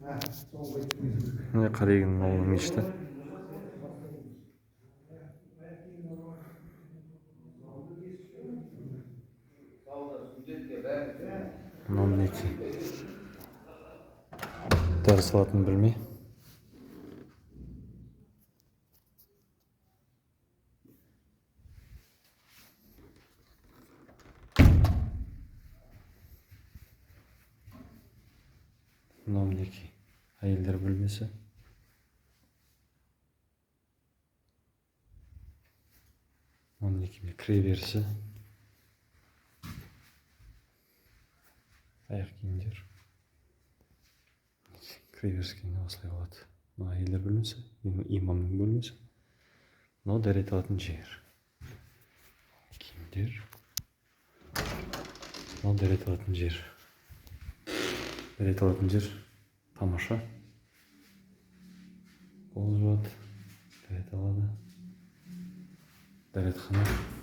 Міне, Қараегін ауылының мешіті. Мынау, мінекей, дәріс алатын бөлме. Мынау, мінекей, әйелдер бөлмесі. Мынау, мінекей, кіре берісі, аяқ киімдер. Кіре беріске осылай болады. Мынау әйелдер бөлмесі, имамның бөлмесі. Мынау дәрет алатын жер, киімдер. Мынау дәрет алатын жер, дәрет алатын жер тамаша. Қол жуады, дәрет алады, дәретхана.